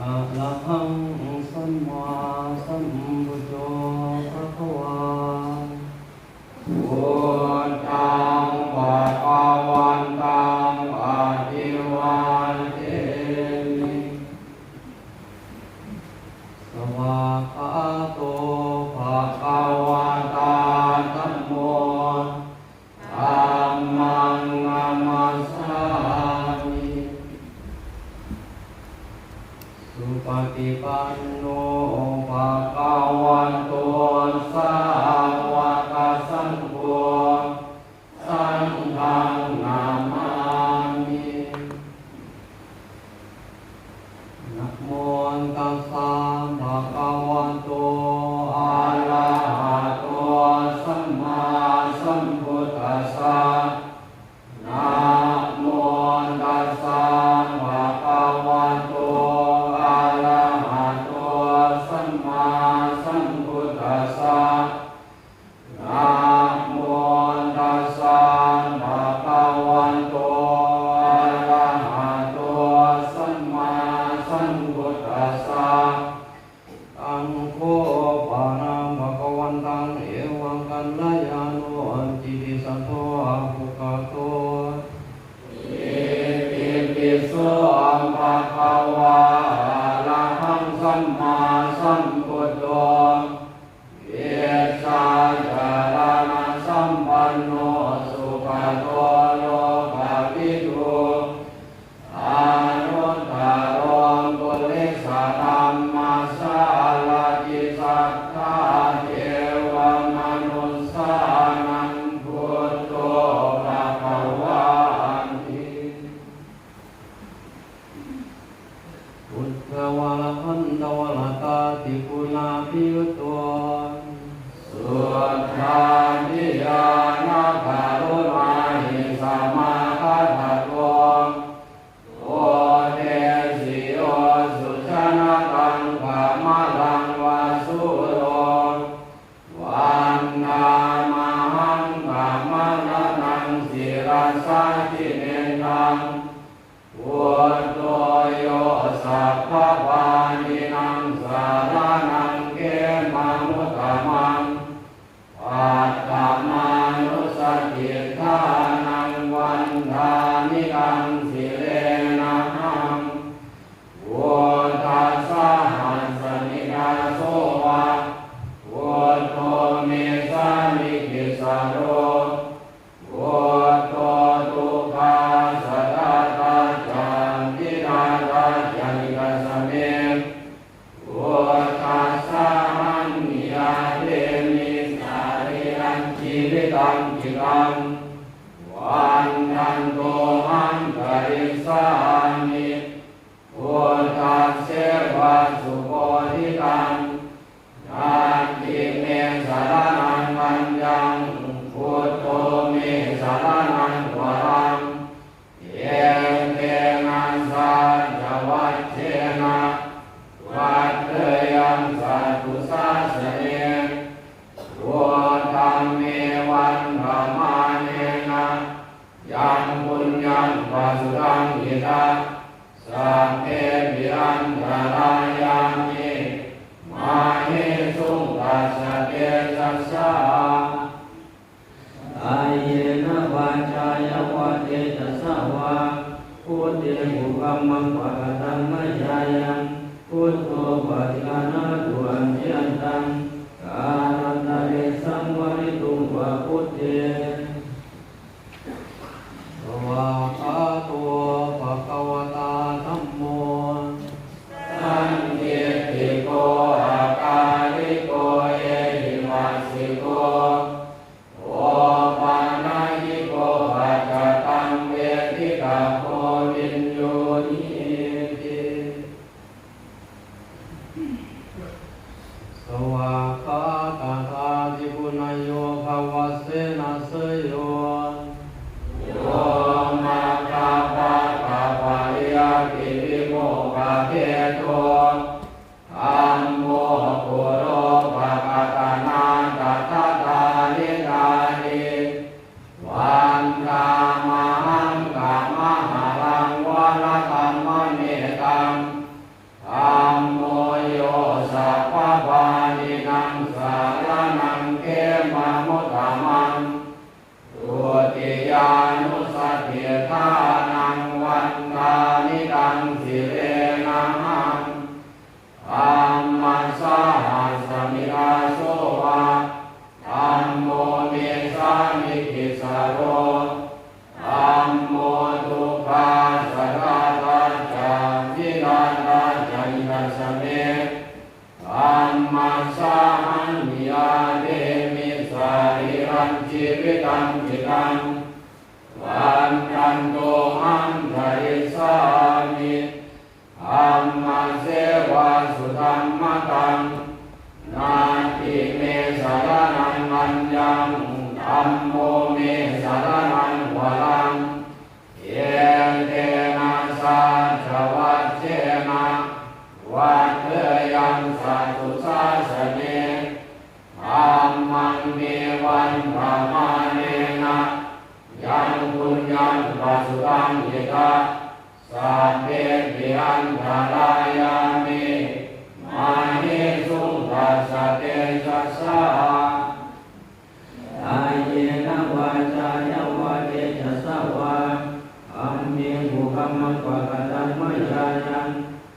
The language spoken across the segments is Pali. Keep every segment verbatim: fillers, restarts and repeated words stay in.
Arahaṃ sammāsambuddho bhagavā. Buddhaṃ bhagavantaṃ abhivādemi. Svākkhāto bhagavatā dhammo. Dhammaṃ namassāmi. Supaṭipanno bhagavato sāvakasaṅgho. Saṅghaṃ namāmi. Namo tassa bhagavato arahato sammāsambuddhassa. Namo tassa bhagavato arahato sammāsambuddhassa. sammāsambuddho vijjācaraṇasampanno sugato lokavidū anuttaro purisadammasārathi satthā devamanussānaṃ buddho bhagavāti. Buddhā arahantā varatā tiguna bhiyutto suddhā dhyāna karuṇāhi samāgatatto bodhesi yo sujanataṃ kamalaṃ va sūro vandāmahaṃ kamalaṃ sirasā jinendaṃ. Buddho yo sabbapāṇīnaṃ saraṇaṃ khemamuttamaṃ paṭhamānussatiṭṭhānaṃ vandāmi taṃ sirenahaṃ. Buddhassāhasmi dāso va buddho me sāmikissaro buddho dukkhassa ghātā ca vidhātā ca hitassa me. Buddhassāhaṃ niyyādemi sarīrañjīvitañcidaṃ vandantohaṃ karissāmi buddhasseva subodhitaṃ. Natthi me saraṇaṃ aññaṃ buddho me saraṇaṃ varaṃ. Etena saccavajjena vaḍḍheyyaṃ satthu sāsane. Buddhaṃ me vandamānena yaṃ puññaṃ pasutaṃ idha sabbepi antarāyā me māhesuṃ tassa tejasā. Kāyena vācāya va cetasā vā buddhe kukammaṃ pakataṃ mayā yaṃ buddho paṭiggaṇhatu accayantaṃ kālantare saṃvarituṃ va buddhe. Svākkhāto bhagavatā dhammo sandiṭṭhiko akāliko ehipassiko opanayiko paccattaṃ veditabbo viññūhīti. Svākkhātatādiguṇayogavasena seyyo yo maggapākapariyattivimokkhabhedo dhammo kulo pakataṇā tathadhāridhārī vandāmahaṃ tamaharaṃ varadhammametaṃ. Dhammo yo sabbapāṇīnaṃ saraṇaṃ khemamuttamaṃ dutiyānussatiṭṭhānaṃ vandāmi taṃ sirenahaṃ. Dhammassāhasmi dāso va dhammo me sāmikissaro dhammo dukkhassa ghātā ca vidhātā ca hitassa me. Dhammassāhaṃ niyyādemi sarīrañjīvitañcidaṃ vandantohaṃ karissāmi dhammasseva sudhammataṃ. Natthi me saraṇaṃ aññaṃ dhammo me saraṇaṃ varaṃ. Etena saccavajjena vaḍḍheyyaṃ satthu sāsane. Dhammaṃ me vandamānena yaṃ puññaṃ pasutaṃ idha sabbepi antarāyā me māhesuṃ tassa tejasā. Kāyena vācāya va cetasā vā dhamme kukammaṃ pakataṃ mayā yaṃ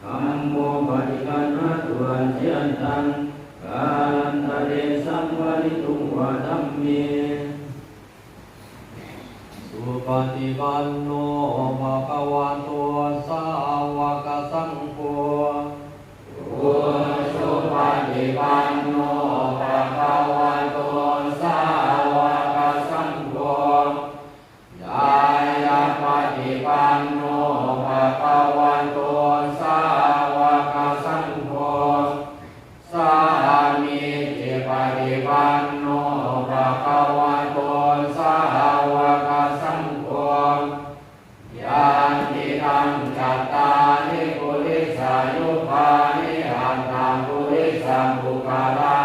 dhammo paṭiggaṇhātu accayantaṃ, kālantare saṃvarituṃ va dhamme. Supaṭipanno bhagavato sāvakasaṅgho. Ujupaṭipanno bhagavato sāvakasaṅgho. Ñāyapaṭipanno bhagavato sāvakasaṅgho. Sāmīcipaṭipanno bhagavato sāvakasaṅgho. Yadidaṃ cattāri purisayugāni aṭṭha purisapuggalā,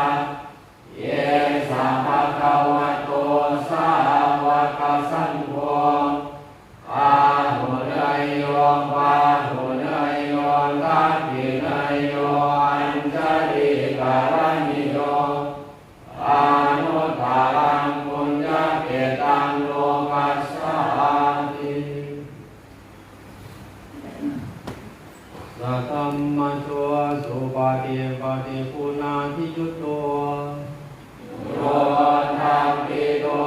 esa bhagavato sāvakasaṅgho, āhuneyyo pāhuneyyo dakkhiṇeyyo añjalikaraṇīyo, anuttaraṃ puññakkhettaṃ lokassāti. Sadammajo supaṭipattiguṇādiyutto, yoṭṭhabbidho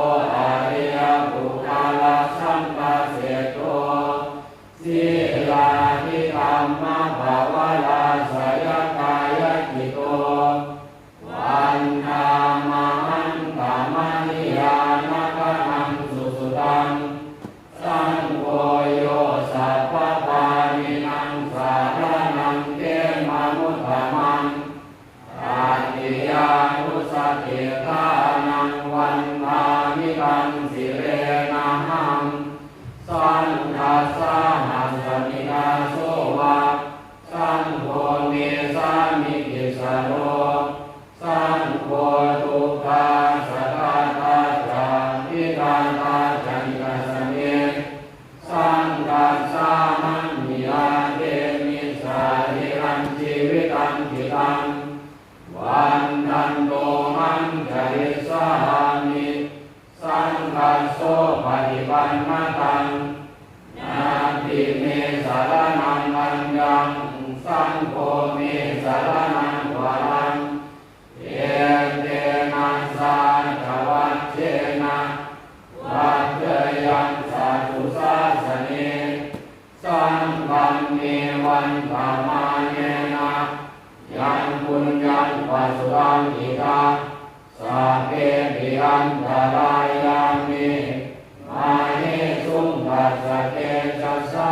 ariyapuggalasaṅghaseṭṭho, sīlādidhammapavarāsayakāyacitto, vandāmahaṃ tamaniyyānagaṇaṃ susuddhaṃ. Saṅgho yo sabbapāṇīnaṃ saraṇaṃ khemamuttamaṃ, tatiyānussatiṭṭhānaṃ vandāmi taṃ sirenahaṃ. Saṅghassāhasmi dāso va, saṅgho me sāmikissaro. Saṅgho dukkhassa ghātā ca vidhātā ca hitassa me. Saṅghassāhaṃ niyyādemi sarīrañjīvitañcidaṃ. Vandantohaṃ carissāmi saṅghassopaṭipannataṃ. Natthi me saraṇaṃ aññaṃ, saṅgho me saraṇaṃ varaṃ. Etena saccavajjena vaḍḍheyyaṃ satthu sāsane. Saṅghaṃ me vandamānena yaṃ puññaṃ pasutaṃ idha, sabbepi antarāyā me māhesuṃ tassa tejasā.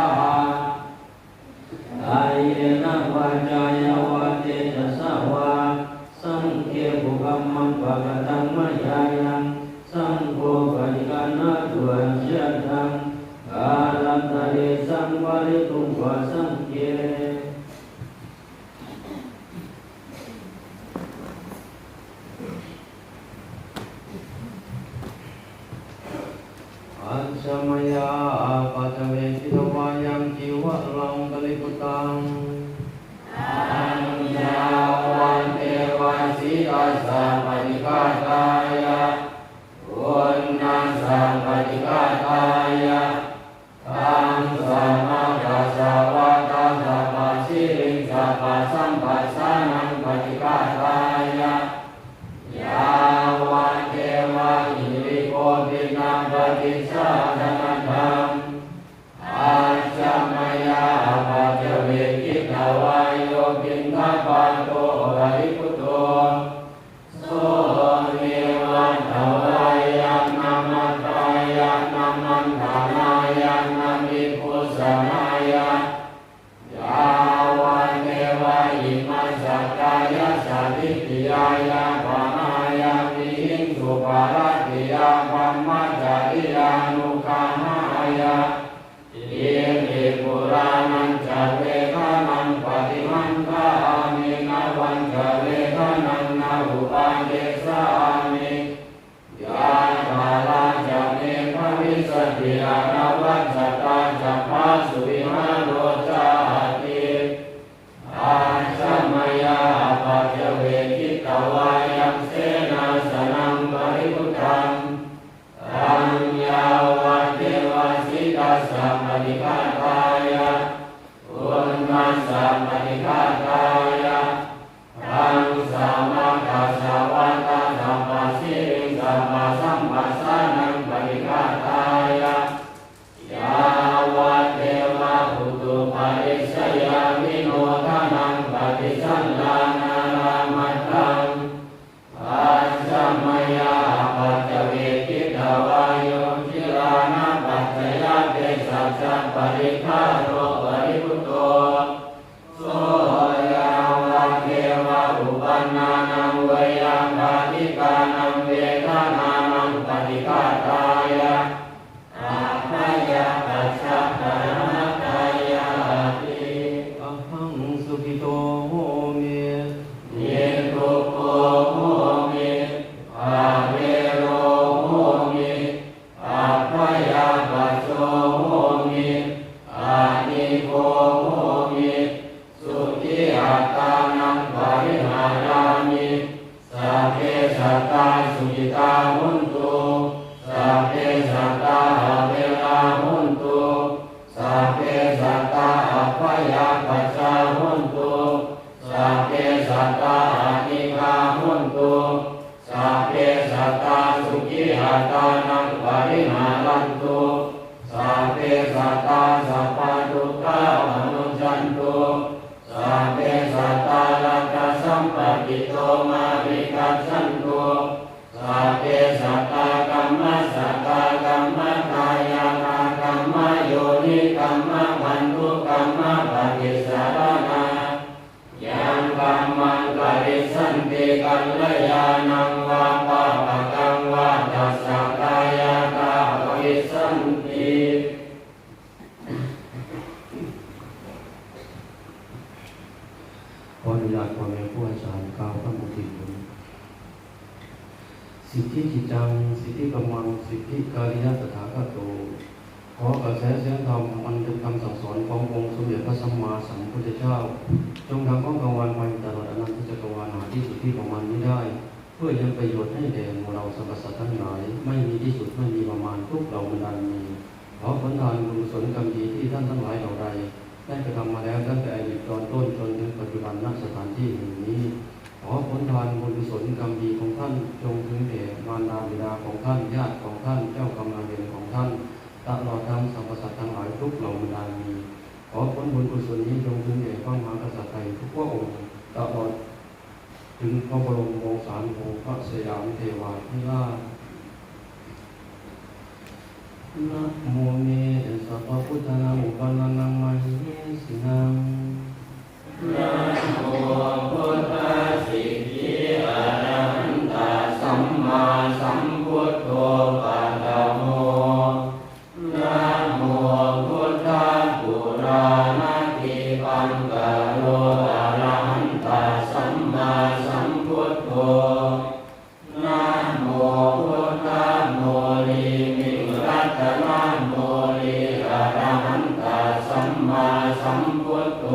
Kāyena vācāya va cetasā vā, saṅghe kukammaṃ pakataṃ mayā yaṃ, saṅgho paṭiggaṇhātu accayantaṃ, kālantare saṃvarituṃ va saṅghe. Ajja mayā apaccavekkhitvā yaṃ cīvaraṃ paribhuttaṃ, taṃ yāvadeva sītassa paṭighātāya, uṇhassa paṭighātāya, ḍaṃsamakasavātātapasiriṃsapasamphassānaṃ paṭighātāya, yāvadeva hirikopinapaṭicchādanatthaṃ. Ajja mayā apaccavekkhitvā yo piṇḍapāto paribhutto, so me vaḍḍhavāya na matthāya na maṇḍanāya na vibhūsanāya, yāvadeva imassa kāyassa ṭhitiyā yāpanāya vihiṃsuparatiyā brahmacariyānuggahāya, iti purāṇañca vedanaṃ paṭihaṅkhāmi navañca vedanaṃ na uppādessāmi, yathārā ca me bhavissati anavajjatā ca phāsuvihāro cāti. Ajja mayā apaccavekkhitvā yaṃ senāsanaṃ paribhuttaṃ, taṃ yāvadeva sītassa paṭighātāya, uṇ Jalānārāmatthaṃ, ajja mayā apaccavekkhitvā yo gilānapaccayabhesajjaparikkhāro paribhutto, so yāvadeva uppannānaṃ veyyābādhikānaṃ vedanānaṃ paṭighātāya, abyāpajjhaparamatāyāti. Ahaṃ sukhito homi, niddukkho homi, avero homi, abyāpajjho homi, anīgho homi, sukhī attānaṃ pariharāmi. Sabbe sattā sukhitā hontu, sabbe sattā averā hontu, sabbe sattā abyāpajjhā hontu, sabbe sattā anīghā hontu, sabbe sattā sukhī attānaṃ pariharantu, sabbe sattā sabbadukkhā pamuccantu, sabbe sattā laddhasampattito mā vigacchantu, sabbe sattā kammassakā kammadāyādā kammayonī kammabandhū kammapaṭisaraṇā, yaṃ kammaṃ karissanti kalyāṇaṃ vā pāpakaṃ vā tassa dāyādā bhavissanti. ขออนุญาตพ่อแม่ครูอาจารย์กล่าวคำอุทิศบุญ Siddhikiccaṃ siddhikammaṃ siddhikāriyatathāgato. ขอกระแสเสียงธรรมอันเป็นคำสั่งสอนขององค์สมเด็จพระสัมมาสัมพุทธเจ้า จงดังก้องกังวานไปตลอดอนันตจักรวาลหาที่สุดที่ประมาณมิได้ เพื่อยังประโยชน์ให้แก่หมู่เราสรรพสัตว์ทั้งหลาย ไม่มีที่สุดไม่มีประมาณทุกเหล่าบรรดามี ขอผลทานบุญกุศลกรรมดีที่ท่านทั้งหลายเหล่าใดได้กระทำมาแล้วตั้งแต่อดีตตอนต้นจนถึงปัจจุบัน ณ สถานที่แห่งนี้ ขอผลทานบุญกุศลกรรมดีของท่านจงถึงแก่มารดาบิดาของท่าน ญาติของท่าน เจ้ากรรมนายเวรของท่าน ตลอดทั้งสรรพสัตว์ทั้งหลายทุกเหล่าบรรดามี ขอผลบุญกุศลนี้จงถึงแก่พระมหากษัตริย์ไทยทุกพระองค์ ตลอดถึงพระบรมวงศานุวงศ์พระสยามเทวาธิราช Namo me sabbabuddhānaṃ uppannānaṃ mahesinaṃ. Namo buddhasiddhi arahantā sammāsambuddho paṭhamo. Namo buddhapurāṇadīpaṅkaro arahantā sammāsambuddho. Namo buddhamūlimiṃ ratanamūli arahantā sammāsambuddho.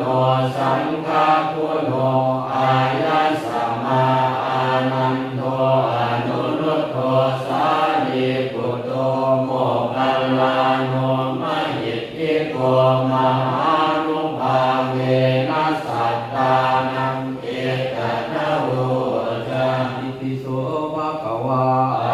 no saṅgakuṇo āyasmā Ānando Anuruddho Sārīputto Moggallāno Mahiddhiko Mahānubhāvena Sattānaṃ etadavoca. Itipi so bhagavā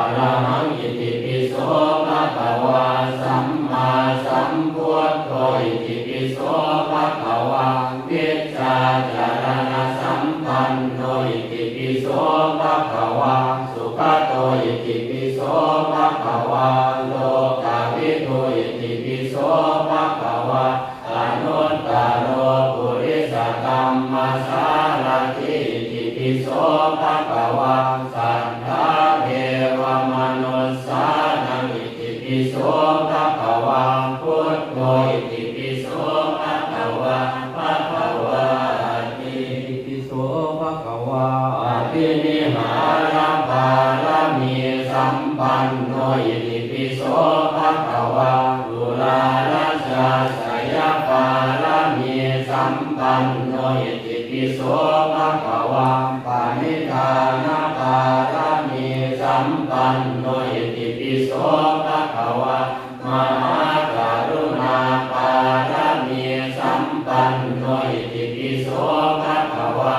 arahaṃ, itipi so bhagavā sammāsambuddho, itipi so bhagavā vijjācaraṇasampanno, itipi so bhagavā sugato, itipi so bhagavā lokavidū, itipi so bhagavā anuttaro purisadammasārathi, itipi so bhagavā satthā devamanussānaṃ, itipi so bhagavā buddho, itipi so bhagavā bhagavāti. Itipi so bhagavā abhinihārapāramī sampanno, itipi so bhagavā uḷārajāsayapāramī sampanno, itipi so bhagavā paṇidhānapāramī sampanno, itipi so bhagavā mahākaruṇāpāramī sampanno, itipi so bhagavā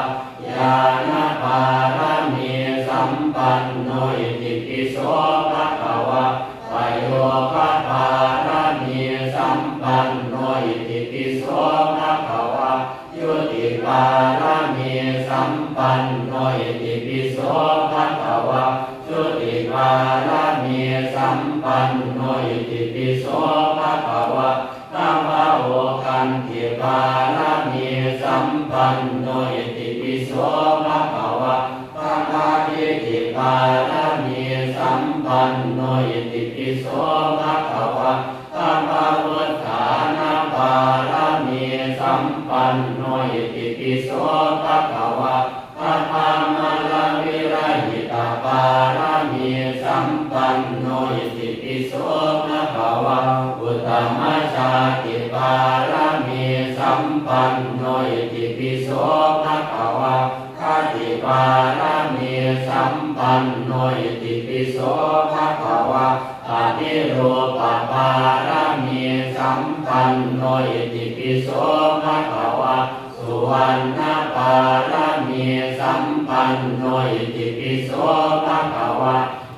ñāṇapāramī sampanno, itipi so bhagavā payogapāramī sampanno, itipi so bhagavā jotipāramī sampanno, itipi so bhagavā jotipāramī sampanno, itipi so bhagavā tapaokkantiparamī sampanno, itipi so bhagavā tapadiṭṭhipāramī sampanno, itipi so bhagavā tapavutthānapāramī sampanno, itipi so bhagavā tapamallavirahitapāramī sampanno, itipi so bhagavā uttamasātipāramī sampanno, itipi so bhagavā khatipāramī sampanno, itipi so bhagavā atirūpapāramī sampanno, itipi so bhagavā suvaṇṇapāramī sampanno, itipi so bhagavā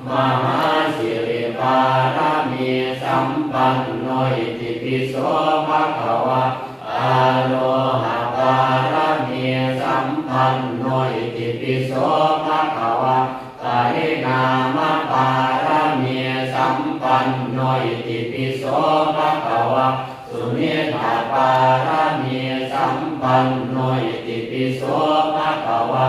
mahāsiripāramī sampanno, itipi so bhagavā ārohapāramī sampanno, itipi so bhagavā parināmapāramī sampanno, itipi so bhagavā sumiddhapāramī sampanno, itipi so bhagavā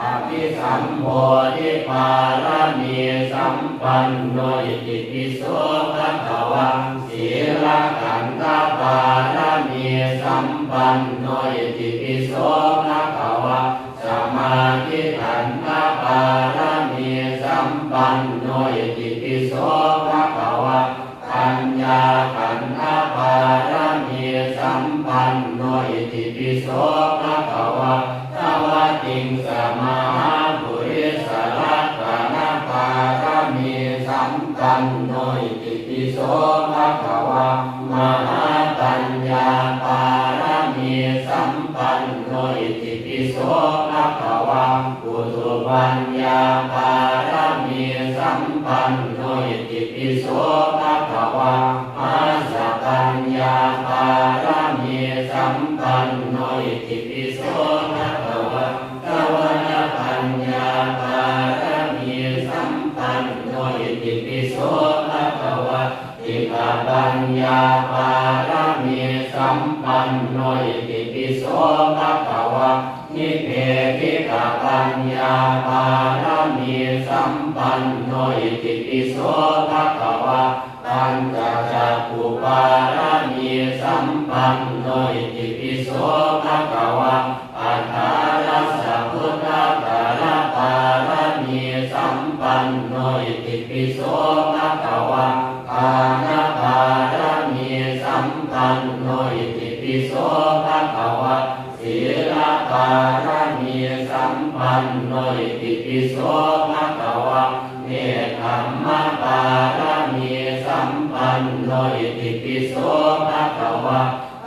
abhisambodhipāramī sampanno, itipi so bhagavā sīlakhandhapāramī sampanno, itipi so bhagavā samādhikhandhapāramī sampanno, itipi so bhagavā paññākhandhapāramī sampanno, itipi so bhagavā dvattiṃsamahāpurisalakkhaṇapāramī sampanno, itipi so bhagavā mahāpaññāpāramī sampanno, itipi so bhagavā ujupaññāpāramī sampanno, itipi so bhagavā phasapaññāpāramī sampanno, itipi so bhagavā savanapaññāpāramī sampanno, itipi so bhagavā ṭhitapaññāpāramī sampanno, itipi so bhagavā nibbedhikapaññāpāramī sampanno, itipi so bhagavā pañcacakkhupāramī sampanno, itipi so bhagavā aṭṭhārasa buddhaguṇapāramī sampanno, itipi so bhagavā dānapāramī sampanno, itipi so bhagavā bhagavā. Sīlapāramī sampanno iti pi so bhagavā. Nekkhamma pāramī sampanno iti pi so bhagavā.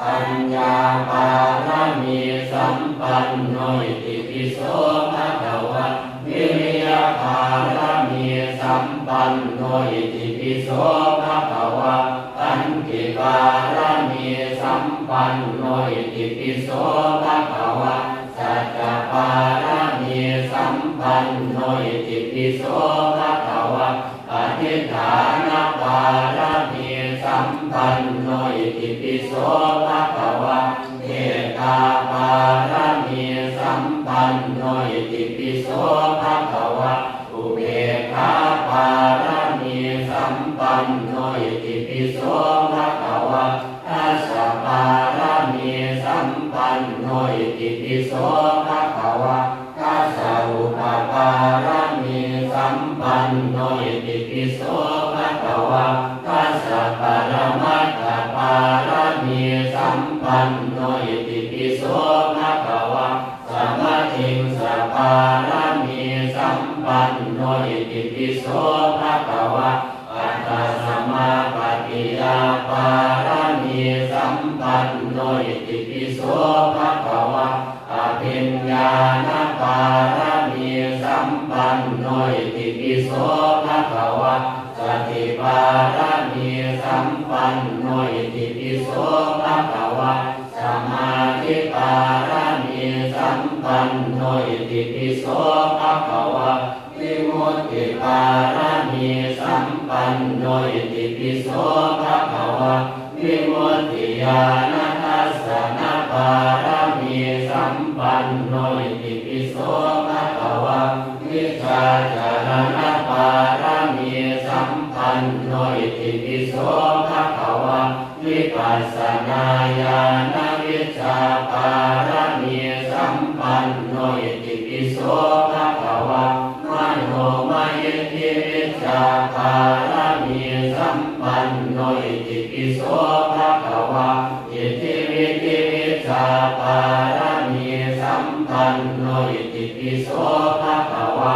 Paññā pāramī sampanno iti pi so bhagavā. Viriya pāramī sampanno iti pi so bhagavā. Khanti pāramī sampanno iti pi so bhagavā. Sacca pāramī sampanno iti pi so bhagavā. Adhiṭṭhāna pāramī sampanno iti pi so bhagavā. Mettā pāramī sampanno iti pi so bhagavā. Upekkhā pāramī sampanno iti pi so bhagavā. Dasa pāramī sampanno iti pi so bhagavā. Dasa upapāramī sampanno iti pi so bhagavā. Dasa paramattha pāramī sampanno iti pi so bhagavā. Samādhissa pāramī sampanno iti pi so bhagavā. Aṭṭha samāpatti ñāṇa pāramī sampanno iti pi so bhagavā. Abhiññāna pāramī sampanno iti pi so bhagavā. Sati pāramī sampanno iti pi so bhagavā. Samādhi pāramī sampanno iti pi so bhagavā. Vimutti pāramī sampanno iti pi so bhagavā. Vimutti ñāṇa dassana pāramī sampanno iti pi so bhagavā. Vijjācaraṇa pāramī sampanno iti pi so bhagavā. Vipassana ñāṇa vijjā pāramī sampanno iti pi so bhagavā. Manomayiṭṭhi vijjā pāramī sampanno iti pi so bhagavā. Iṭṭhi vidi vijjā pāramī sampanno iti pi so bhagavā.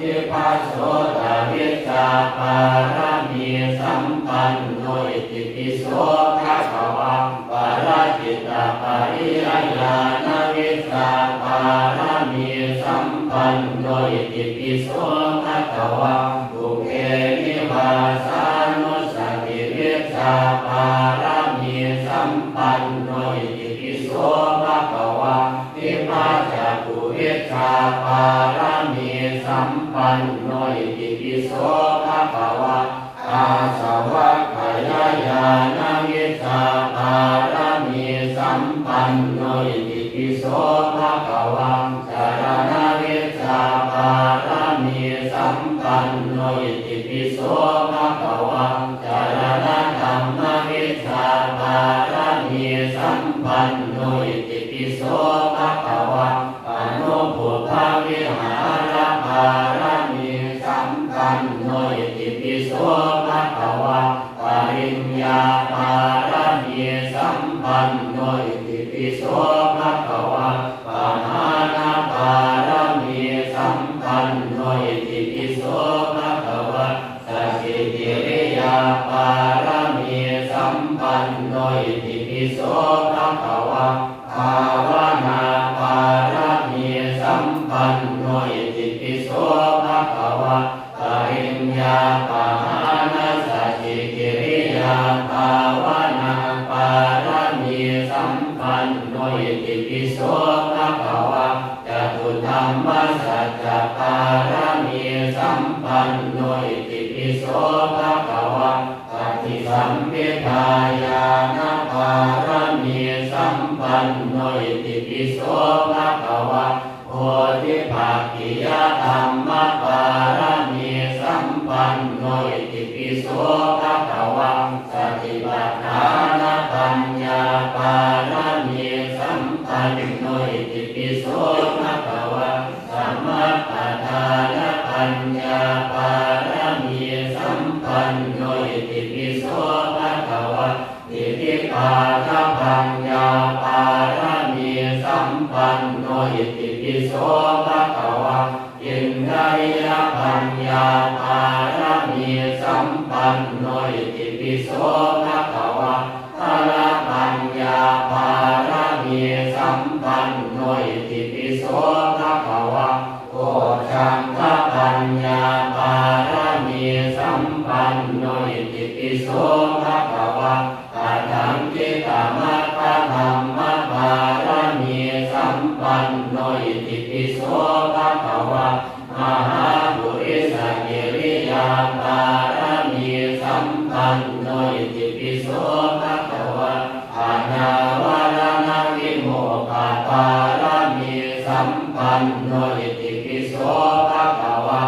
Ibbasotavijjā pāramī sampanno iti pi so bhagavā. Paracittapariyāna vijjā pāramī sampanno iti pi so bhagavā. Pubbenivāsānussati vijjā pāramī sampanno iti pi so bhagavā. Tippacakkhuvijjā pāramī sampanno iti pi so bhagavā. Āsavakkhayāna vijjā pāramī sampanno iti pi so bhagavā. Caraṇavijjā pāramī sampanno iti pi so bhagavā. Caraṇadhammavijjā pāramī sampanno iti pi so bhagavā. Anupubbavihāra pāramī sampanno iti pi so bhagavā. Pariññā pāramī sampanno iti pi so bhagavā. Pamāṇa pāramī sampanno iti pi so bhagavā. Sacchikiriyā pāramī sampanno iti pi so bhagavā. Bhāvanā pāramī sampanno iti pi so bhagavā. Pariññāpahāna sacchikiriyā bhāvanā pāramī sampanno iti pi so bhagavā. Catudhammasacca pāramī sampanno iti pi so bhagavā. Paṭisambhidāñāṇa pāramī sampanno iti pi so bhagavā. Bodhipakkhiyā dhamma pāramī sampanno iti pi so bhagavā. Satipaṭṭhāna paññā pāramī sampanno iti pi so bhagavā. Sammappadhāna paññā pāramī sampanno iti pi so bhagavā. Iddhipāda paññā pāramī sampanno, itipi so bhagavā. Indriyapaññāpāramī sampanno, itipi so bhagavā. Balapaññāpāramī sampanno, itipi so bhagavā. Bojjhaṅgapaññāpāramī sampanno, itipi so bhagavā. Paṭhaṅgikamaggagāmapāramī sampanno, itipi so bhagavā. Mahāpurisakiriyāpāramī sampanno, itipi so bhagavā. Anāvaranavimokkha pāramī sampanno, itipi so bhagavā.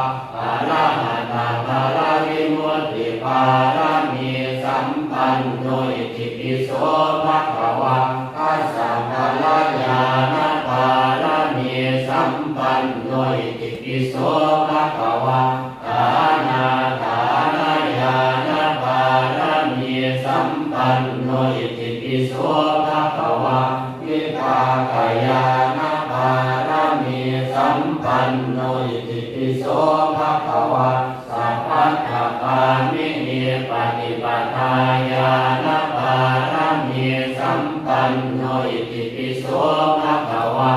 Arahattaphalavimutti pāramī sampanno, itipi so bhagavā. Dasaphalanāñāṇapāramī sampanno, itipi so bhagavā. Dānādānañāṇapāramī sampanno, itipi so bhagavā. Vipākañāṇapāramī sampanno, itipi so bhagavā. Sabbatthagāminī paṭipadā ñāṇapāramī sampanno, itipi so bhagavā.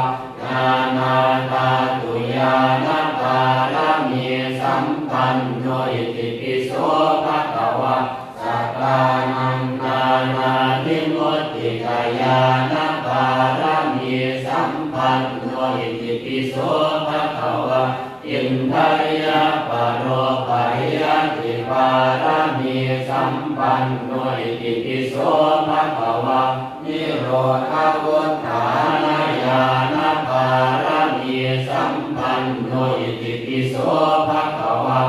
Ñāṇāgātuñāṇapāramī sampanno, itipi so bhagavā. Sattānaṃ ṭhānādhimuttikāñāṇapāramī sampanno, itipi so bhagavā. Indriyaparopariyattipāramī sampanno, itipi so bhagavā. Nirodhavuṭṭhānañāṇapāramī sampanno, itipi so bhagavā.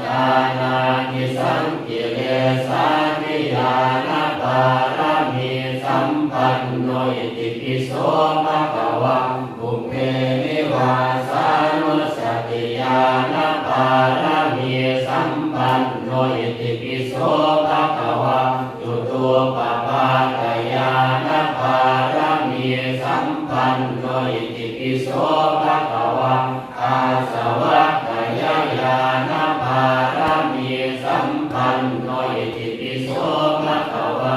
Jhānādhisaṅkhiletthādhiñāṇapāramī sampanno, itipi so bhagavā. Pubbenivāsānussatiñāṇapāramī sampanno, itipi so bhagavā. Ujupaghātanyāṇapāramī sampanno, itipi so bhagavā. Āsavakkhayañāṇapāramī sampanno, itipi so bhagavā.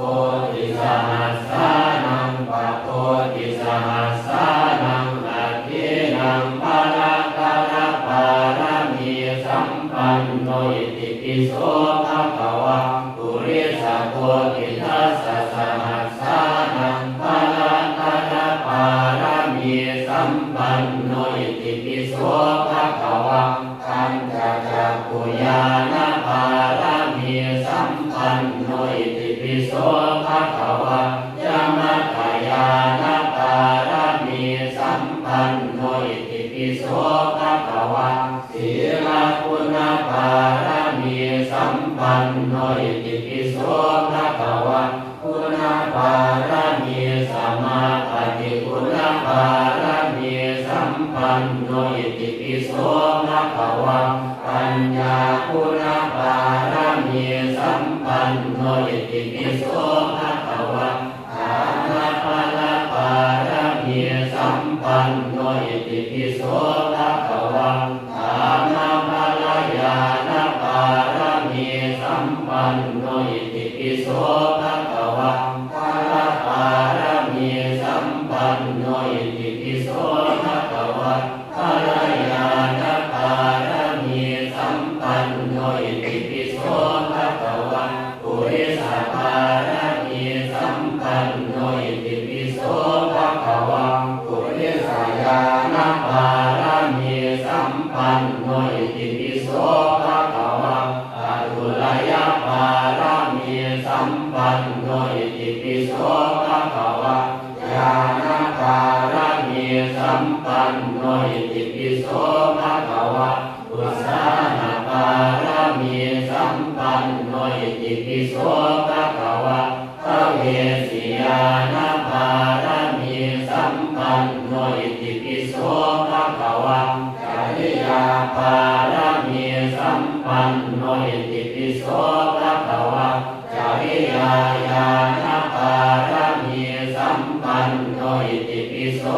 Koṭisahassānaṃ pakoṭisahassānaṃ aggīnaṃ balagalappāramī sampanno, itipi so bhagavā. Purisakoṭidasasahas sānaṃ balagalappāramī sampanno, itipi so bhagavā. Pañcacakkhuyānapāramī sampanno, itipi so bhagavā. Yamakkhañānapāramī sampanno, itipi so bhagavā. Sīlaguṇapāramī sampanno, itipi so bhagavā. Guṇapāramīsamāpattiguṇapāramīsampanno, itipi so bhagavā. Paññāguṇapāramīsampanno, itipi so bhagavā. Dānabalapāramīsampanno, itipi so bhagavā. Dānabalajānapāramīsampanno, itipi so bhagavā. Balapāramīsampanno, itipi so bhagavā. Balajānapāramīsampanno, itipi so bhagavā. Purisapāramīsampanno, itipi so bhagavā. Purisayānapāramīsampanno, itipi so bhagavā. Athurayapāramīsampanno, itipi so bhagavā. Ñāṇapāramīsampanno, itipi so bhagavā. Uddhānapāramīsampanno, itipi so bhagavā. Avericchiyānapāramīsampanno, itipi so bhagavā. Cariyāpāramīsampanno, itipi so bhagavā. Cariyāñāṇapāramīsampanno, itipi so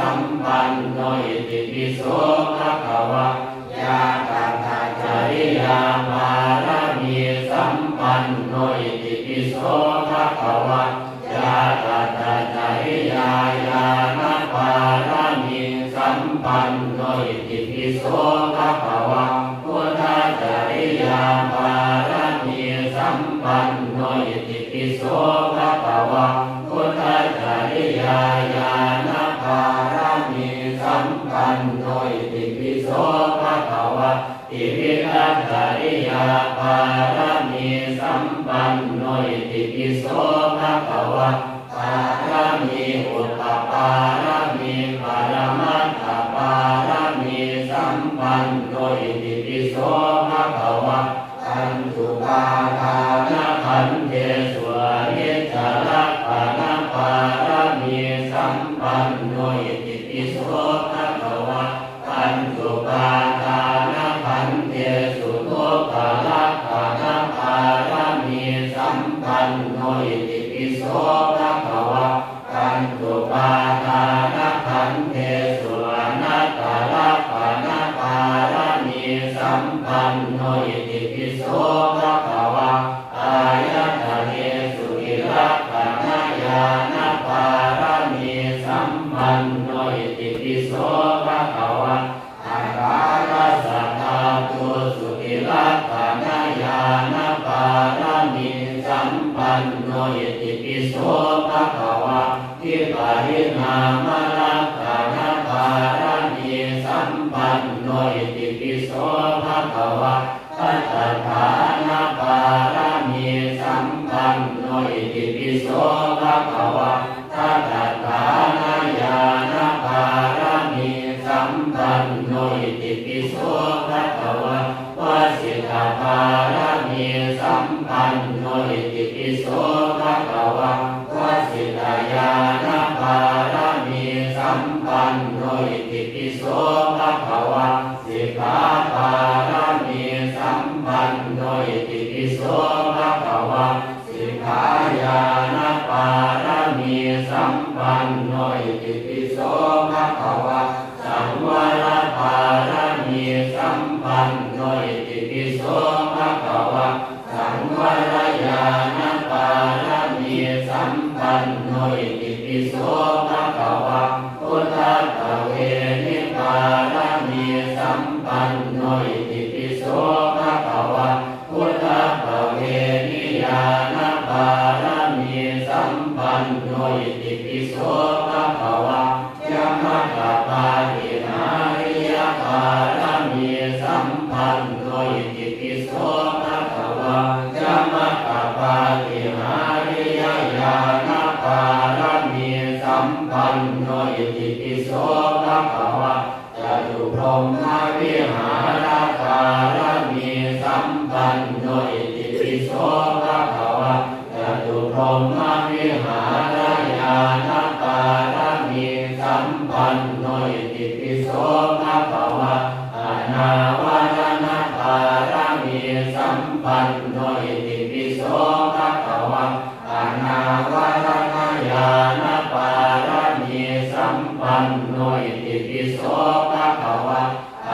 sampanno iti pi so bhagavā. Ñātakacariyaṃ pāramī sampanno iti pi so bhagavā. Ñātakacariyaṃ ñāṇapāramī sampanno iti pi so bhagavā. Buddhacariyaṃ pāramī sampanno iti pi so bhagavā. Buddhacariyaṃ ñāṇapāramī sampanno iti pi so bhagavā. Tividhacariyaṃ pāramī sampanno iti pi so bhagavā. Pāramī upapāramī paramattha pāramī sampanno iti pi so bhagavā. Pañcupādānakkhandhesu aniccalakkhaṇa pāramī sampanno iti pi so bhagavā. Pañcupādānakkhandhesu dukkhalakkhaṇa pāramī sampanno iti pi so bhagavā. Pañcupādānakkhandhesu anattalakkhaṇa pāramī sampanno iti pi so bhagavā. Āyatanesu tilakkhaṇañāṇa pāramī sampanno iti pi so bhagavā. Aṭṭhārasa dhātusu tilakkhaṇañāṇa pāramī sampanno iti pi so bhagavā. Vipariṇāmalakkhaṇa pāramī sampanno iti pi so bhagavā. Dasadhāna pāramī sampanno iti pi so bhagavā. Dasadhānañāṇapāramī sampanno iti pi so bhagavā. Vasiṭṭhapāramī sampanno iti pi so bhagavā. Vasiṭṭhañāṇapāramī sampanno iti pi so bhagavā. Sikkhāpāramī sampanno iti pi so bhagavā. Sikkhañāṇapāramī sampanno iti pi so bhagavā. Saṃvarapāramī sampanno iti pi so bhagavā. Saṃvarañāṇapāramī sampanno iti pi so bhagavā. Buddhapavenipāramī sampanno iti pi so bhagavā. Buddhapaveniyāṇapāramī sampanno iti pi so bhagavā. Yamakappaṭihāriyapāramī sampanno iti pi so bhagavā. Yamakappaṭihāriyañāṇapāramī sampanno iti pi so bhagavā. Catubrahmavihārapāramī sampanno iti pi so bhagavā. Catubrahmavihārañāṇapāramī sampanno iti pi so bhagavā. Anāvaraṇapāramī sampanno iti pi so bhagavā. Anāvaraṇañāṇapāramī sampanno iti pi so bhagavā.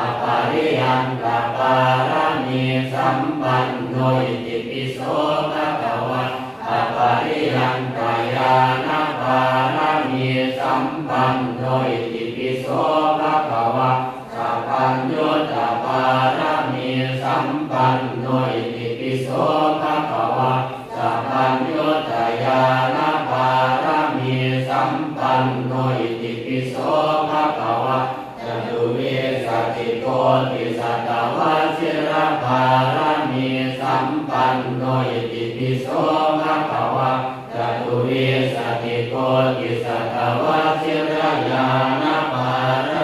Apariyantapāramī sampanno iti pi so bhagavā. Apariyantanyāṇapāramī sampanno iti pi so bhagavā. Sappayuttapāramī sampanno iti pi so bhagavā. Sappayuttanyāṇapāramī sampanno iti pi so bhagavā. Catuvīsatikoṭisatavajjirapāramī sampanno iti pi so bhagavā. Catuvīsatikoṭisatavajjirañāṇapāramī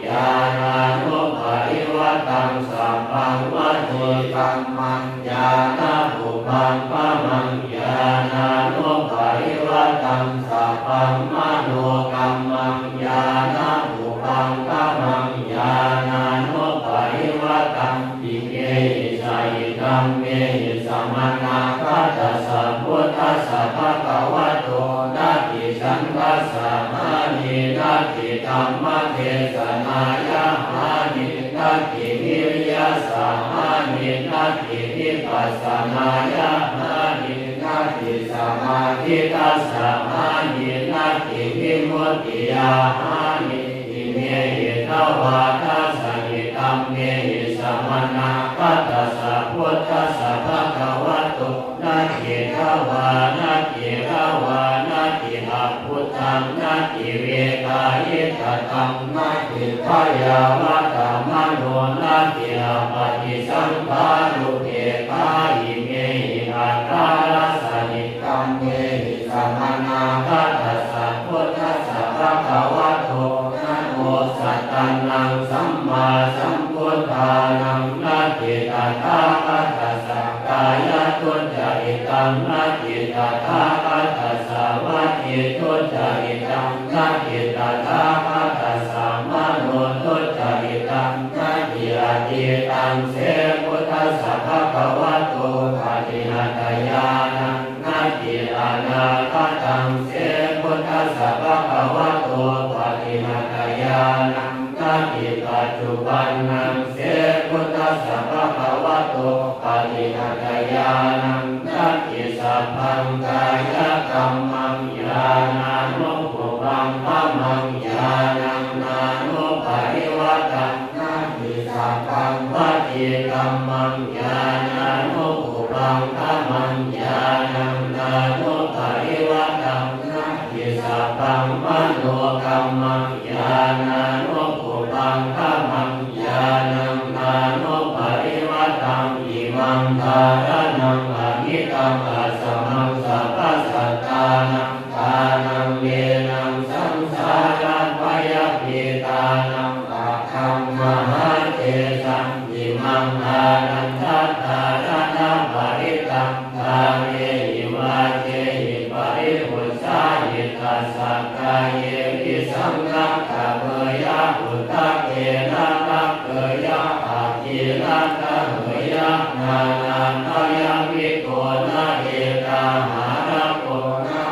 ñāṇānuparavitaṃ sabbaṃ vacīkammaṃ ñāṇapubbaṅgamaṃ ñāṇānuparavitaṃ sabbaṃ manokammaṃ ñāṇapubbaṅgamaṃ ñāṇānuparavitaṃ imehi jayidhammehi samannāgatassa buddhassa bhagavato natthi chandassa hāni natthi dhammadesanāya hāni natthi vinayassa hāni natthi vipassanāya hāni natthi samādhitassa hāni natthi vimuttiyā hāni imehi dvādasayidhammehi samannāgatassa buddhassa bhagavato natthi dvā natthi lavā natthi abbhuttaṃ natthi vegayitabbaṃ natthi byāvatamano natthi appaṭisaṅkhārupekkhā imehi aṭṭhārasayidhammehi samannāgatassa buddhassa bhagavato namo sattannaṃ sammāsambuddhānaṃ natthi tathāgatassa kāyaduccaritaṃ natthi tathāgatassa vacīduccaritaṃ natthi tathāgatassa manoduccaritaṃ natthi atītaṃ se buddhassa bhagavato paṭihattayānaṃ natthi anāgataṃ se buddhassa bhagavato paṭihattayānaṃ natthi paccuppannaṃ se buddhassa bhagavato paṭihattayānaṃ natthi sabbaṃ kāyakammaṃ ñāṇānupubbaṅgamaṃ ñāṇānuparavitaṃ natthi sabbaṃ vacīkammaṃ ñāṇānupubbaṅgamaṃ ñāṇānuparavitaṃ natthi sabbaṃ manokammaṃ ñāṇānupubbaṅgamaṃ ñāṇānuparavitaṃ imaṃ dhāraṇaṃ amitaṃ asamaṃ sabbasattānaṃ tānaṃ lenaṃ saṃsārabhayabhītānaṃ aggam mahātejaṃ imaṃ ānandathāraṇaparitaṃ ghārehi vācehi paribhuñjāyi tassa kāye visaṃ rakkhabheyya udakena rakkhabheyya aggīna daheyya nānābhayabhikkhūna etahārako na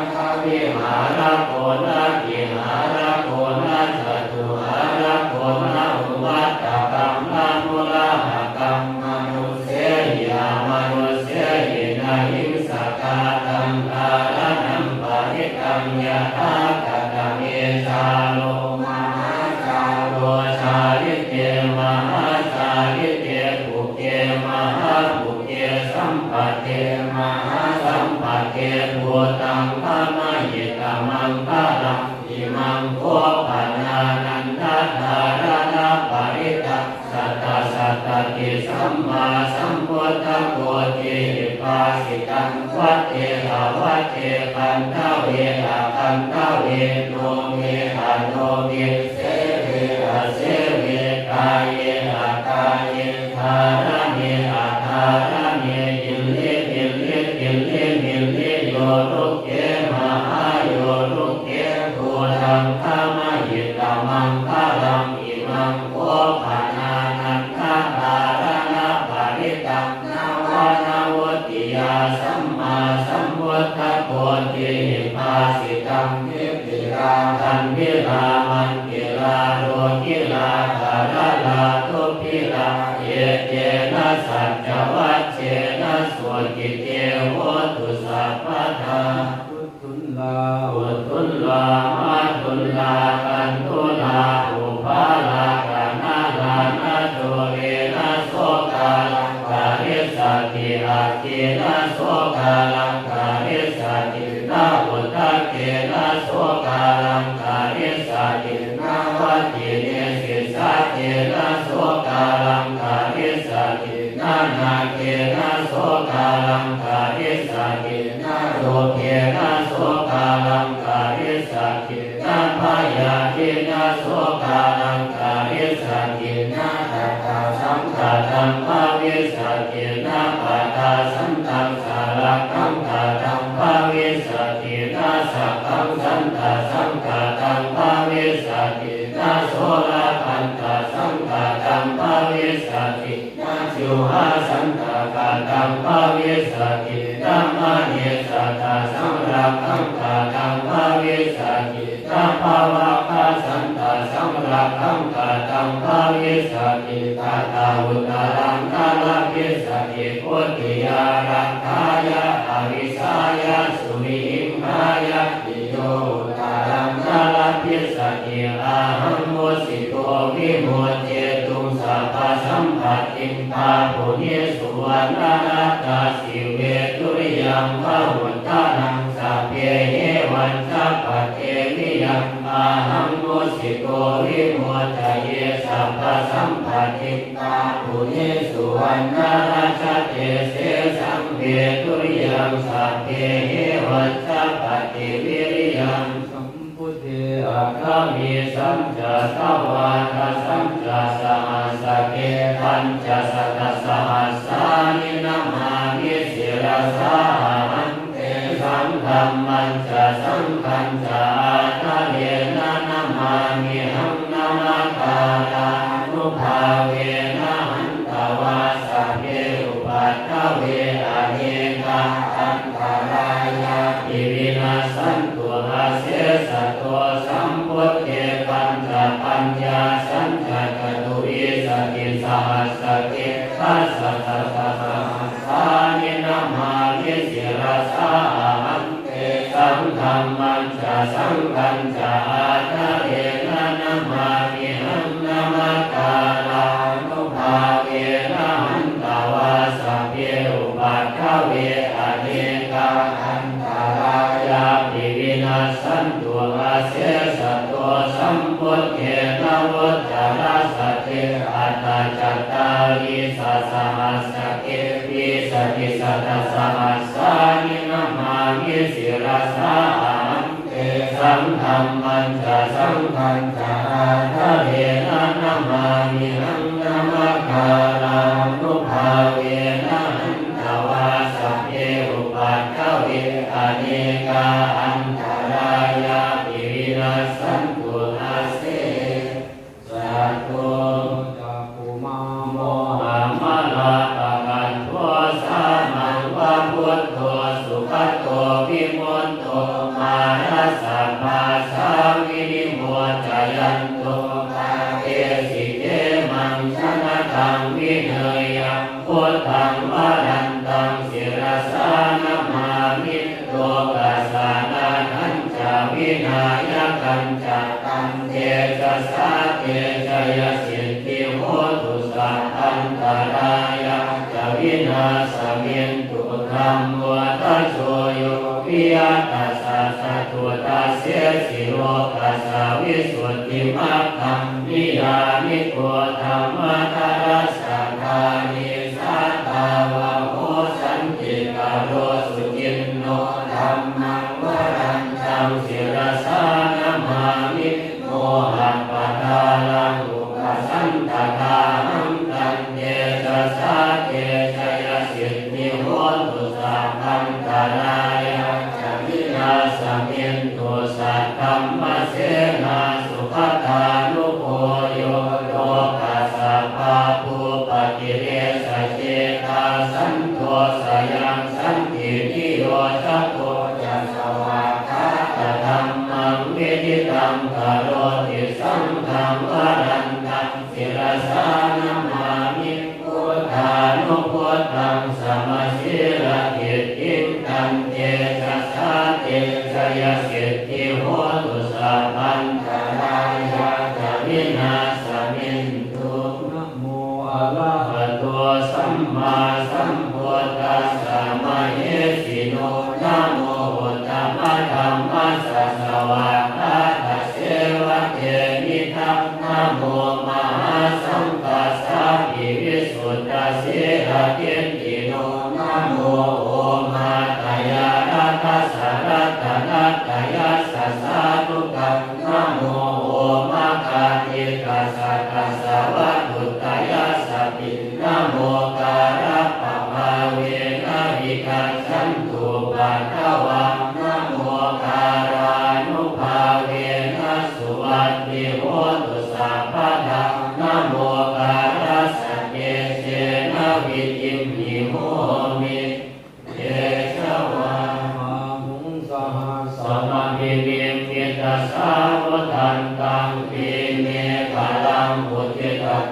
dvihārako na trihārako na catūhārako na uvaṭṭhakaṃ na mūḷahakaṃ manussehi amanussehi na hiṃsakā taṃ dhāraṇaṃ paritaṃ yathākatame cāro mahācāro cālite mahācālite khugge mahākhugge sampake mahāsampake bhūtaṃ bhaṇāhi tamaṅgalaṃ. Imaṃ kho panānandathāraṇaparitaṃ sattasattati sammāsambuddhakoṭihi bhāsitaṃ vate avate gandhave agandhave lome alome seve aseve kāye akāye dhāraṇe adhāraṇe iliṃ iliṃ iliṃ iliṃ yo rugge mahāyo rugge bhūtaṃ bhaṇāhi tamaṅgalaṃ. Imaṃ kho panānandathāraṇaparitaṃ navānavuttiyā sammāsambuddhakoṭihi bhāsitaṃ nibbirā gambhīrā maṇḍilā rogilā gaḷalā dubbhilā etena saccavajjena sukhī te hotu sabbadā. Utthullā utthullā matthullā katthullā ubbharā kaṇhārā na dūrena sokāraṃ karissati aggi na sokāraṃ karissati na udakena sokāraṃ karissati na vattine sissatena sokāraṃ karissati na nāgena sokāraṃ karissati na rogena sokāraṃ karissati na bhayādina sokāraṃ karissati Na jivhā santākataṃ bhavissati, na mane sattasaṃrakkhaṃ kataṃ bhavissati, na bhavaggasaṅṭhāsaṃrakkhaṃ kataṃ bhavissati, tathā uttaraṃ na labhissati. Buddhiyā rakkhaṃ avijjāya suvihiṃsāya, yo uttaraṃ na labhissati. Ahaṃ vusito vimuccetuṃ sabbasampattiṃ. Pāpūhi suvaṇṇarājāsi, veṭuḷiyaṃ bahūtalaṃ, sabbehi vajjabhāteri viya. Ahaṃ vusito vimuccaye sabbasampattiṃ. Pāpūhi suvaṇṇarājāsi, tesaṃ veṭuḷiyaṃ, sabbehi vajjabhāteri viya. Sambuddhe aṭṭhavīsañca dvādasañca sahassake, pañcasatasahassāni namāmi sirasā ahaṃ. Tesaṃ dhammañca saṅghañca ādarena namāmihaṃ. Namakārānubhāvena hantvā sabbe upaddave, anekā antarāyāpi vinassantu asesato. Sambuddhe pañcapaññāsañca catuvīsatisahassake, dasasatasahassāni namāmi sirasā ahaṃ. Tesaṃ dhammañca saṅghañca ādarena namāmihaṃ. Namakārānubhāvena hantvā sabbe upaddave, anekā antarāyāpi vinassantu asesato. Sambuddhe navuttarasate aṭṭhacattāḷīsasahassake, vīsatisatasahassāni namāmi sirasā ahaṃ. Tesaṃ dhammañca saṅghañca ādarena namāmihaṃ. Namakārānubhāvena hantvā sabbe upaddave, anekā antarāyāpi vinassantu ase sato. Cakkhumā mohamalāpakaṭṭho, sāmaṃ va buddho sugato vimutto, mārassa pāsā vinimocayanto, pāpesi khemaṃ janataṃ vineyyaṃ. Buddhaṃ varantaṃ sirasā namāmi, lokassa nāthañca vināyakañca, tantejasā te jayasiddhi hotu sabbantarāyā ca vināsamentu. Dhammo dhajo yo viya tassa satthu, dassesi lokassa visuddhimaggaṃ, niyyāniko dhammadharassa dhārī, sātāvaho santikaro suciṇṇo. Dhammaṃ varantaṃ sirasā namāmi, mohappadālaṃ upasantadāhaṃ, tantejasā te jayasiddhi hotu sabbantarāyā ca vināsamentu. Saddhammasenā sugatānugo yo, lokassa pāpūpakilesajetā, santo sayaṃ santiniyojako ca, svākkhātadhammaṃ viditaṃ karoti. Saṅghaṃ varantaṃ sirasā namāmi, buddhānubuddhaṃ samasīladiṭṭhiṃ, tantejasā te jayasiddhi hotu sabbantarāyā ca vināsamentu. Namo arahato sammāsambuddhassa mahesino, namo uttamadhammassa svākkhātasseva tenidha, namo mahāsaṅghassāpi visuddhasīladiṭṭhino, namo omātyāraddhassa ratanattayassa sādhukaṃ, namo omakātītassa tassa vatthuttayassapi, namokārappabhāvena vigacchantu upaddavā, namokārānubhāvena suvatthi hotu sabbadā, namokārassa te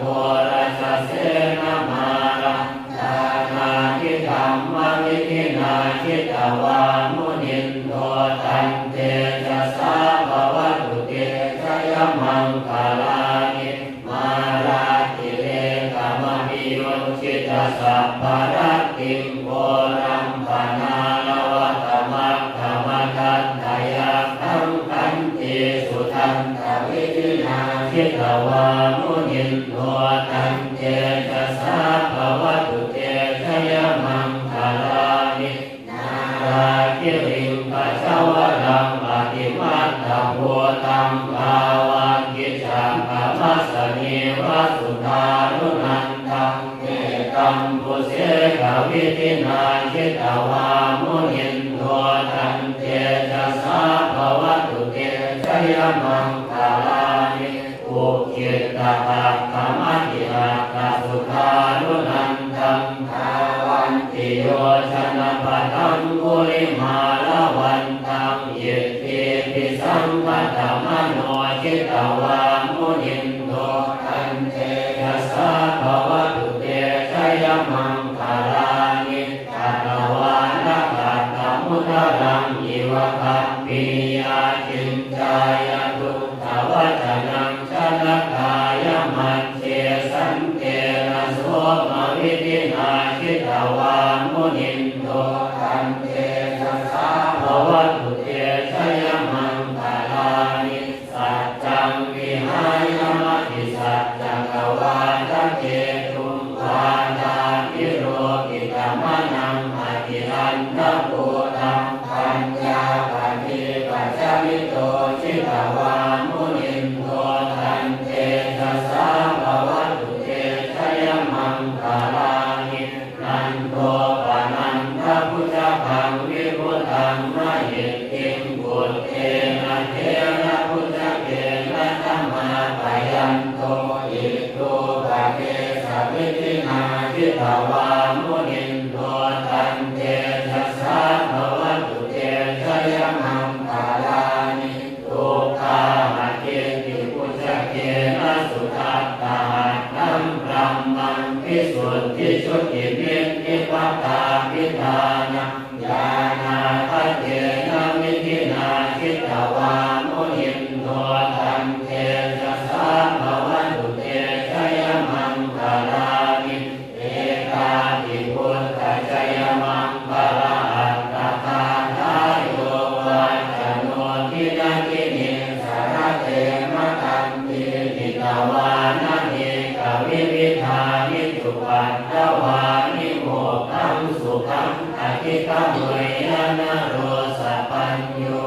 Ghorasasenamāraṃ dānādidhammavidhinā jitavā munindo, tantejasā bhavatu te jayamaṅgalāni. Mārātirekamabhiyujjhitasabbarattiṃ, ghorampanāḷavakamakkhamathaddhayakkhaṃ, khantīsudantavidhinā jitavā munindo, tantejasā bhavatu te jayamaṅgalāni. Nāḷāgiriṃ gajavaraṃ atimattabhūtaṃ, dāvaggicakkamasanīva sudāruṇantaṃ, mettambusekavidhinā jitavā munindo, tantejasā bhavatu te jayamaṅgalāni. Ukkhittakhaggamatihatthasudāruṇantaṃ, dhāvantiyojanapathaṅgulimālavantaṃ, iddhībhisaṅkhatamano jitavā munindo, tantejasā bhavatu te jayamaṅgalāni. Katvāna kaṭṭhamudaraṃ iva gabbhinīyā, ciñcāya duṭṭhavacanaṃ janakāyamajjhe, santena somavidhinā jitavā munindo, tantejasā bhavatu te jayamaṅgalāni. Saccaṃ vihāya matisaccakavādaketuṃ, vādābhiropitamanaṃ atiandhabhūtaṃ, paññāpadīpajalito jitavā munindo, tantejasā bhavatu te jayamaṅgalāni. Nandopanandabhujagaṃ vibudhaṃ mahiddhiṃ, puttena therabhujagena damāpayanto, iddhūpadesavidhinā jitavā munindo, tantejasā bhavatu te jayamaṅgalāni. Duggāhadiṭṭhibhujagena sudaṭṭhahatthaṃ, brahmaṃ visuddhijutimiddhibakābhidhānaṃ, ñāṇāgadena vidhinā jitavā munindo, tantejasā bhavatu te jayamaṅgalāni. Etāpi buddhajayamaṅgalaaṭṭhagāthā, yo vācano dinadine sarate matandī, hitvānanekavividhāni cupaddavāni, mokkhaṃ sukhaṃ adhigameyya naro sapañño.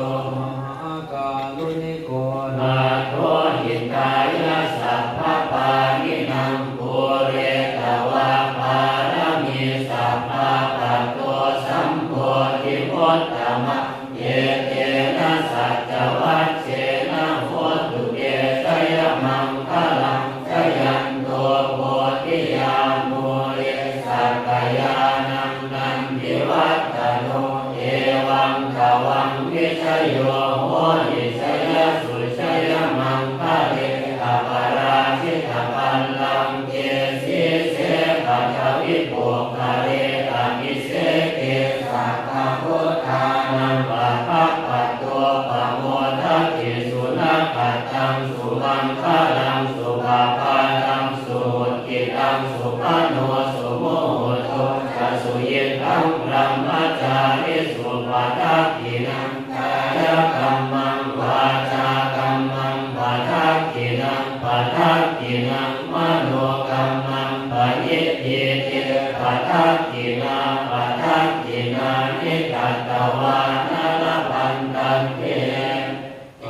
Mahākāruṇiko nātho hitāya sabbapāṇinaṃ, pūretvā pāramī sabbā patto sambodhimuttamaṃ, etena saccavajjena hotu te jayamaṅgalaṃ. Jayanto bodhiyā mūle sakyānaṃ nandivaḍḍhano, evaṃ tvaṃ vijayo hohi jayassu jayamaṅgale, aparājitapallaṅke sīse paṭhavipokkhare, abhiseke sabbabuddhānaṃ aggappatto pamodati. Sunakkhattaṃ sumaṅgalaṃ supabhātaṃ suhuṭṭhitaṃ, sukhaṇo sumuhutto ca suyiṭṭhaṃ brahmacārisu. Padakkhiṇaṃ kāyakammaṃ vācākammaṃ padakkhiṇaṃ, padakkhiṇaṃ manokammaṃ paṇidhī te padakkhiṇā, padakkhiṇāni katvāna labhantatthe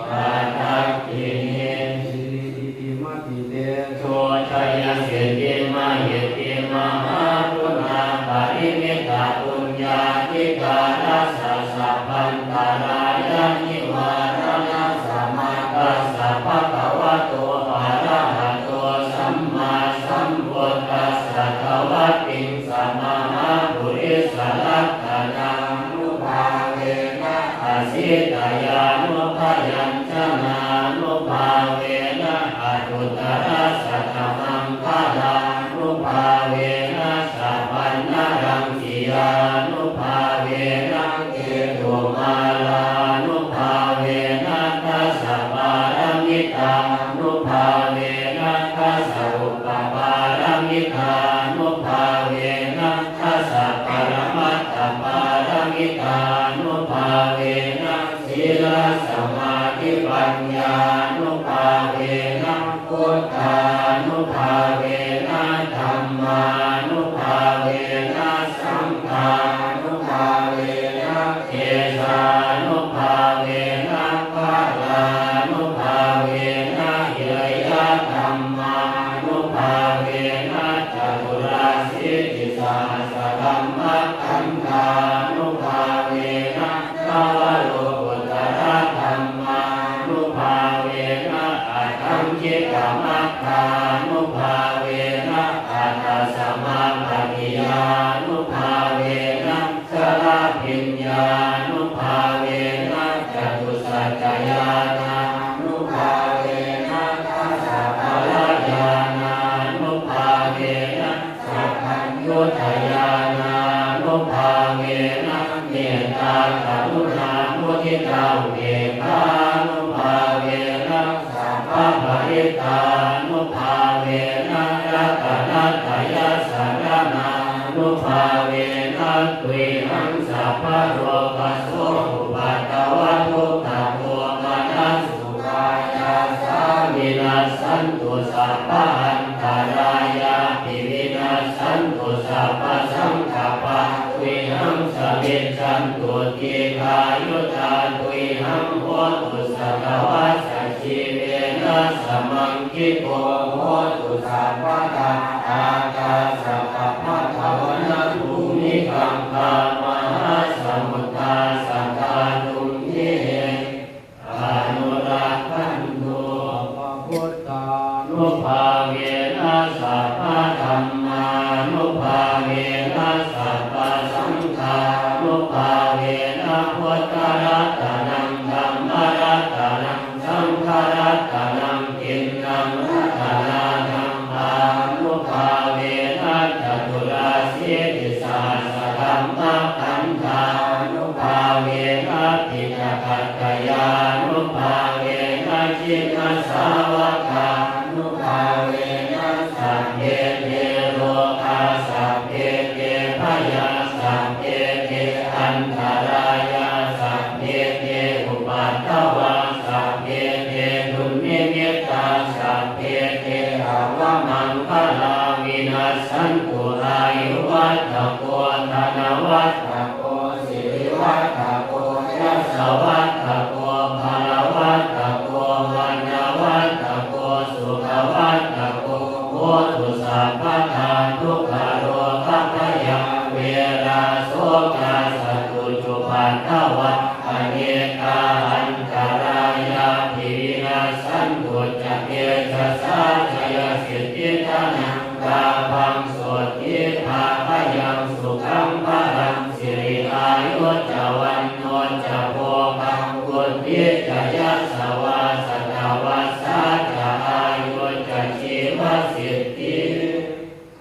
padakkhiṇe. Sirīti matitejojayasiddhi mahidhi mahāguṇāparimitapuññādhikārassa sabbantarāyanivāraṇasamatthassa bhagavato arahato sammāsambuddhassa dvattiṃ samahāpurisalakkhaṇānubhāvena asītyānubyañjanānubhāvena aṭṭhuttarasatamaṅgalaṃ. Upapāramitānubhāvena, dasaparamatthapāramitānubhāvena, sīlasamādhipaññānubhāvena, buddhānubhāvena, dhammānubhāvena, saṅghānubhāvena, tejānubhāvena, balānubhāvena, ñeyyadhammānubhāvena, caturāsītisahassadhammakkhandhānubhāvena, navalokuttaradhammānubhāvena, aṭṭhaṅgikamaggānubhāvena, aṭṭhasamāpattiyānubhāvena, chaḷabhiññānubhāvena, catusaccañāṇānubhāvena, dasabalañāṇānubhāvena, sabbaññutañāṇānubhāvena, mettākaruṇāmuditāupekkhānubhāvena, sabbaparittānubhāvena, ratanattayasaraṇānubhāvena, tuyhaṃ sabbarogasokupaddavadukkhadomanassupāyāsā vinassantu, sabbaantarāyāpi vinassantu, sabbasaṅkappā tuyhaṃ samijjhantu, dīghāyutā tuyhaṃ hotu, satavassajīvena samaṅgiko hotu sabbadā. Ākāsapabbatavanabhūmigaṅgāmahāsamuddā sadā tumhe anurakkhantu. Sabbabuddhānubhāvena, sabbadhammānubhāvena, sabbasaṅghānubhāvena, buddharatanaṃ, dhammaratanaṃ, saṅgharatanaṃ, tiṇṇaṃ ratanānaṃ ānubhāvena, caturāsītisahassadhammakkhandhānubhāvena, piṭakattayānubhāvena, jinasāvakānubhāvena, sabbe te rogā, sabbe te bhayā, sabbe te antarāyā, sabbe te upaddavā, sabbe te dunnimittā, sabbe te avamaṅgalā vinassantu. Āyuvaḍḍhako dhanavaḍḍhako sirivaḍḍhako yasavaḍḍhako balavaḍḍhako vaṇṇavaḍḍhako sukhavaḍḍhako hotu sabbadā. Dukkharogabhayā verā sokā sattu cupaddavā, anekā antarāyāpi vinassantu ca tejasā. Jayasiddhi dhanaṃ lābhaṃ, sotthi bhāgyaṃ sukhaṃ balaṃ, siri āyu ca vaṇṇo ca bhogaṃ vuḍḍhī ca yasavā, satavassā ca āyū ca jīvasiddhī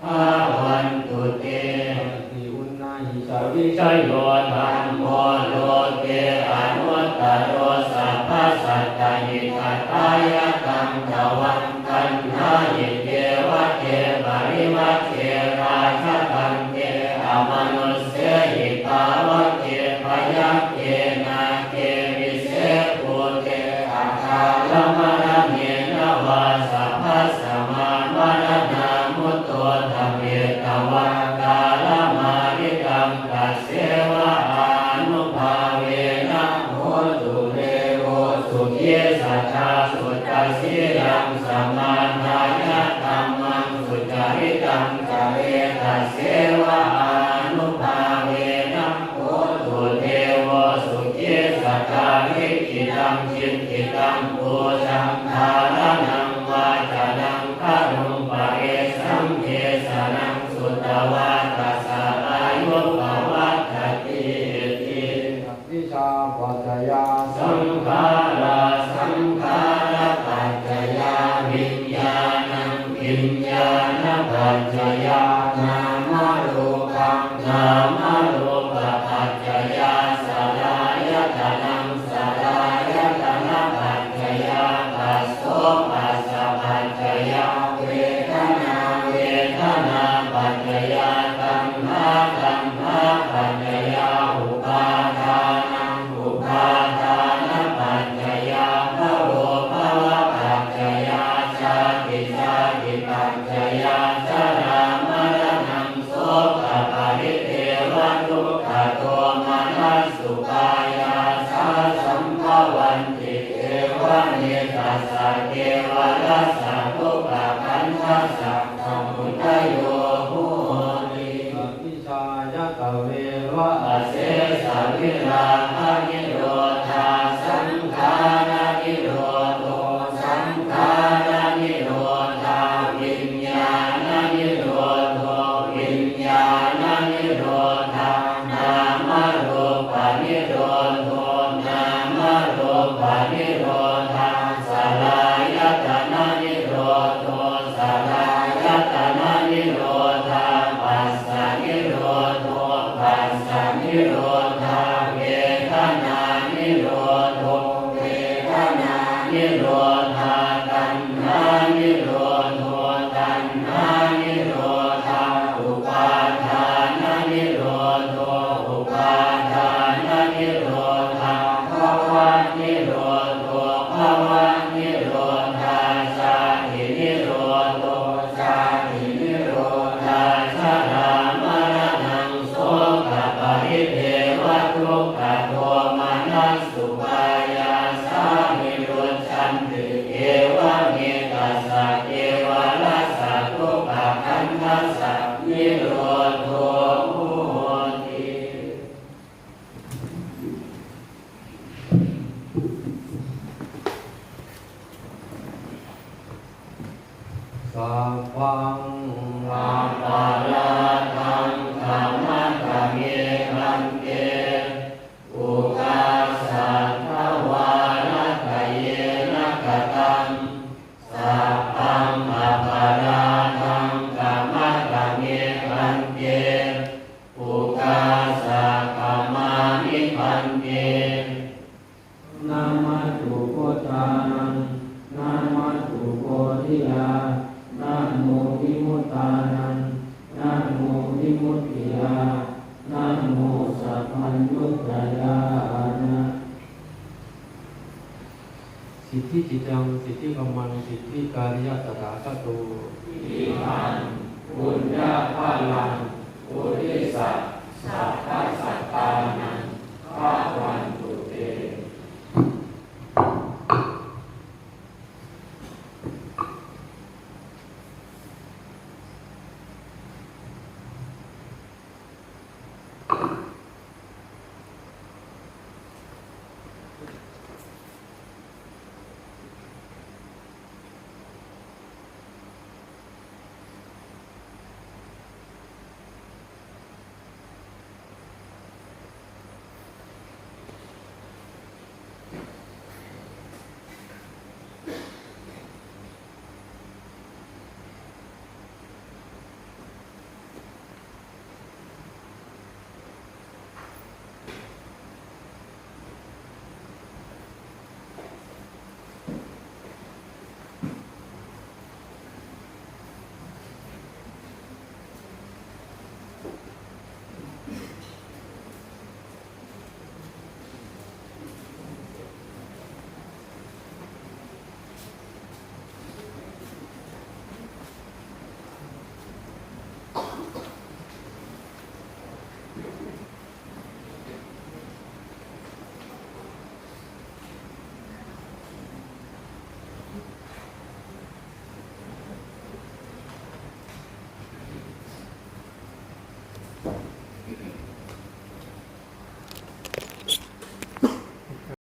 bhavantu te. Atthi uṇhissavijayo dhammo loke anuttaro, sabbasattāhitatthāya katvāna kaṃ taṇhāhi, te va te parivajje rājadaṇḍe amanussehi, pāvake byagghe nāge vise bhūte akālamaraṇena vā sabbasmā maraṇā mutto ṭhapetvā kālamāritaṃ, tasseva ānubhāvena hotu devo sukhī sadā. Suddhasīlaṃ samādāya dhammaṃ sucaritaṃ care, tasseva ānubhāvena hotu devo sukhī sadā. Likkhitaṃ cintitaṃ pūjaṃ dhāraṇaṃ vācanaṃ garuṃ paresaṃ desanaṃ sutvā tassa āyu pavaḍḍhatīti. Avijjāpaccayā saṅkhārā, saṅkhārapaccayā viññāṇaṃ, viññāṇapaccayā nāmarūpaṃ, nāmarūpapaccayā saḷāyatanaṃ, saḷāyatanapaccayā phasso, phassapaccayo ve Jarāmaraṇaṃ sokaparidevadukkhadomanassupāyāsā sambhavanti evameta kevalassa dukkhakkhandhassa samudayo hoti. Avijjāya tveva asesavirāganirodhā saṅkhāranirodho saṅkhāranirodhā viññāṇanirodho viññāṇanirodhā nāmarūpanirodho nāmarūpanirodhā saḷāyatananirodho saḷāyatananirodhā phassanirodho phassanirodhā vedanānirodho vedanānirodhā taṇhānirodho taṇhānirodhā upādānanirodho upādānanirodhā bhavanirodho bhavanirodhā jātinirodho jātinirodhā jarāmaraṇaṃ sokaparidevadukkhadomanassupāyāsā nirujjhanti evameta kevalassa dukkhakkhandhassa nirodho hoti. Sabbaṃ aparādhaṃ khamatha me bhante, ukāsatvā laghayena kataṃ. Sabbaṃ aparādhaṃ khamatha me bhante, ukāsa khamāmi bhante. Namatthu buddhānaṃ, namatthu bodhiyā, namo vimuttānaṃ, namo vimuttiyā, namo sabbaññutañāṇaṃ. Siddhicittāṃ siddhikammaṃ siddhikāriya tathāgato. Imaṃ